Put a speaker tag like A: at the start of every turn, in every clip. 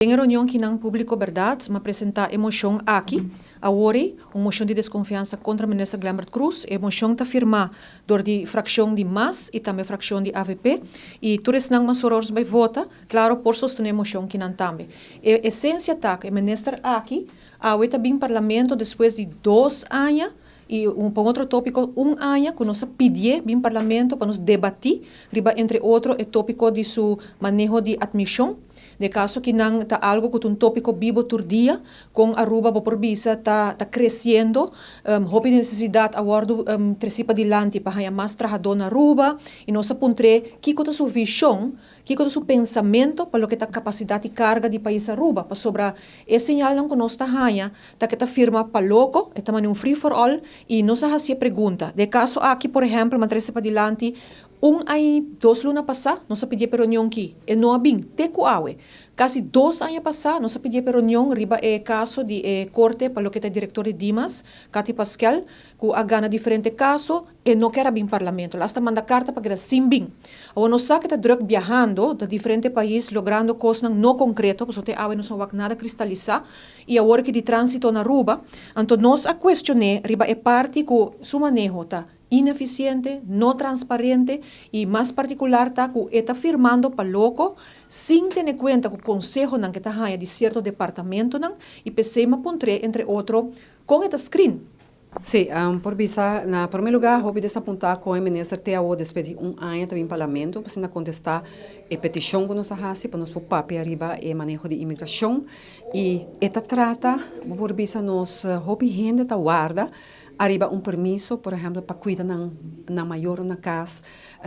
A: Den e reunion kinan publico berdad m'a presenta e mocion aki awori, un mocion di desconfiansa contra Minister Glenbert Croes. E mocion ta firma door di fraccion di mas y tambe fraccion di avp y tur esnan mas horors bay vota, claro por sostene e mocion kinan tambe. E esencia ta cu e Minister aki awe ta bin Parlamento despues di 2 aña y un pa un otro topico un aña cu nos a pidi'e bin Parlamento pa nos debati riba entre otro e topico di su maneho di admision. Den caso kinan ta algo cu un topico bibo tur dia, con Aruba bo por bisa ta creciendo, hopi necesidad a wordo treci padilanti pa haya mas trahador na Aruba y nos a puntr'e kico ta su vision, kico ta su pensamento pa loke ta capacidad y carga di pais Aruba, pasobra e señalnan cu nos ta haya ta cu ta firma pa loco, e ta un free for all y nos a haci pregunta. Den caso aki, por ehempel, m'a trece padilanti un y 2 luna pasa, nos a pidi reunion aki, e no a bin, te cu awe. Casi 2 aña pasa, nos a pidi reunion riba e caso di e corte pa loke ta director di Dimas, Cati Pascal, cu a gana diferente caso e no kier a bin Parlamento. Hasta manda carta pa keda sin bin. Awor nos sa cu ta druk viahando di diferente pais logrando cosnan no concreto, pasobra te awe no sa nada cristalisa y awor cu di transito na Aruba, anto nos a cuestiona riba e parti cu su maneho ta ineficiente, no transparente y mas particular ta cu e ta firmando pa loco sin tene cuenta cu consehonan cu ta haya di cierto departamentonan y p'esey m'a puntr'e entre otro con e ta screen.
B: Si, por bisa, na prome lugar, hopi desapunta cu e minister te awo despues di un aña tambe Parlamento, pa contesta e peticion cu nos a haci, pa nos papia riba e maneho di imigracion y e ta trata, por bisa nos hopi hende ta warda ariba un permiso, por ehempel, pa cuida nan mayor na cas,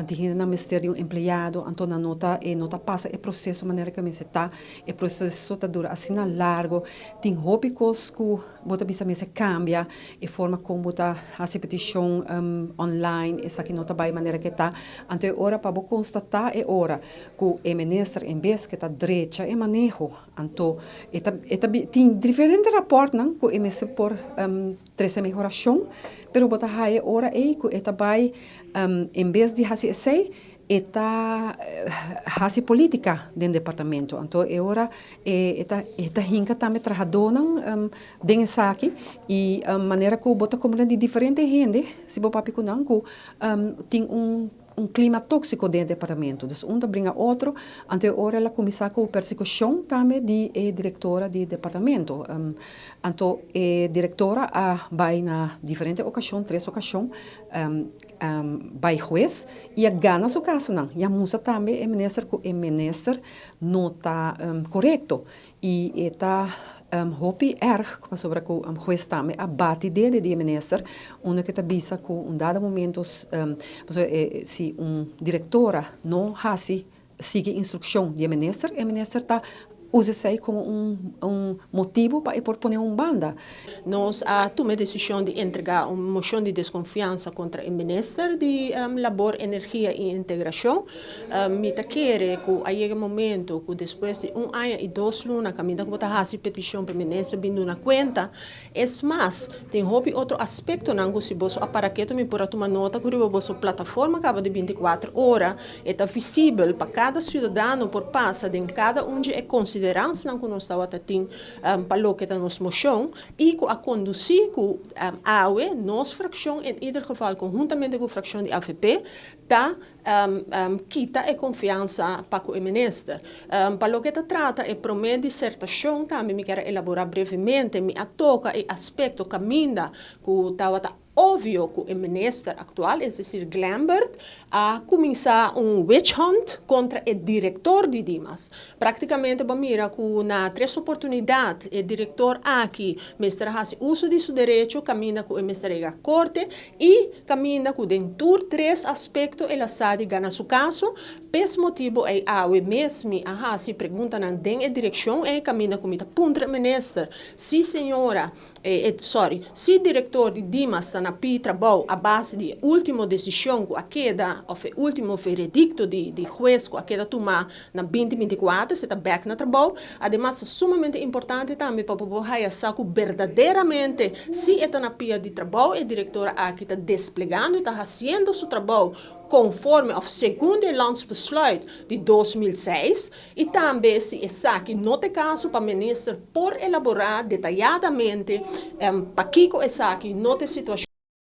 B: di hende nan mester di un empleado, anto nan no ta e no ta pasa e proceso manera cu mester ta, e proceso ta dura asina largo, tin hopi cos cu bo ta bisa mester cambia, e forma con bo ta haci peticion online, esaki no ta bay manera cu ta. Anto e ora pa bo constata e ora cu e minister en bes cu ta drecha e maneho, anto e ta tin diferente rapportnan cu e mester por trece mehoracion, pero bo ta haya ora ey cu e ta bay en bes di haci esey, e ta haci politica den departamento. Anto e ora e ta hinca tambe trahadornan den esaki y manera cu bo ta comprende di diferente hende, si bo papia cu nan cu tin un clima toxico den departamento. Dus un ta bringa otro, anto ora el a cuminsa cu persecucion tambe di e directora di departamento. Anto e directora a bay na diferente ocasion, tres ocasion, bay hues y a gana su casonan. Y a mustra tambe e minister cu e minister no ta corecto. Y e ta hopi erg pasobra cu hues tambe a bati dede di minister, unda cu ta bisa cu un dado momento si un directora no haci sigui instruccion di minister, e minister ta usa esey como un motibo pa por pone un banda.
C: Nos a tuma e decision di entrega un mocion di desconfiansa contra e minister di Labor, Energia y Integracion. Mi ta kere cu a yega momento cu despues di un aña y 2 luna caminda cu ta haci peticion pa minister bin duna cuenta. Es mas, tin hopi otro aspectonan cu si boso a para keto mi por a tuma nota cu riba boso plataforma caba di 24 ora, e ta visibel pa cada ciudadano por pasa den cada un di e consideransanan cu nos tabata tin pa loke ta nos mocion y cu a conduci cu awe nos fraccion in ieder geval conhuntamente cu fraccion di AVP ta kita e confiansa pa cu e minister. Pa loke ta trata e prome disertacion tambe mi kier elabora brevemente, mi a toca e aspecto caminda cu tabata obvio cu e minister actual, es decir, Glenbert, a cuminsa un witch hunt contra e director di Dimas. Practicamente, bo a mira cu na tres oportunidad e director aki mester haci uso di su derecho, caminda cu e mester yega corte y caminda cu den tur tres aspecto el a sa di gana su caso. P'es motibo ey awe mes mi a haci preguntanan den e direccion e caminda cu mi ta puntra minister si señora sorry, si director di Dimas ta na pia trabou a base di ultimo decision cu a keda of e ultimo veredicto di hues cu a keda tuma na 2024, si ta back na trabou. Ademas, ta sumamente importante tambe pa por haya sa cu berdaderamente si e ta na pia di trabou, e director aki ta desplegando, ta haciendo su trabou. konforme òf segun e landsbesluit di 2006 i tambe si esaki no ta e kaso, pa minister por elaborá detayadamente pakiko esaki no ta e situashon.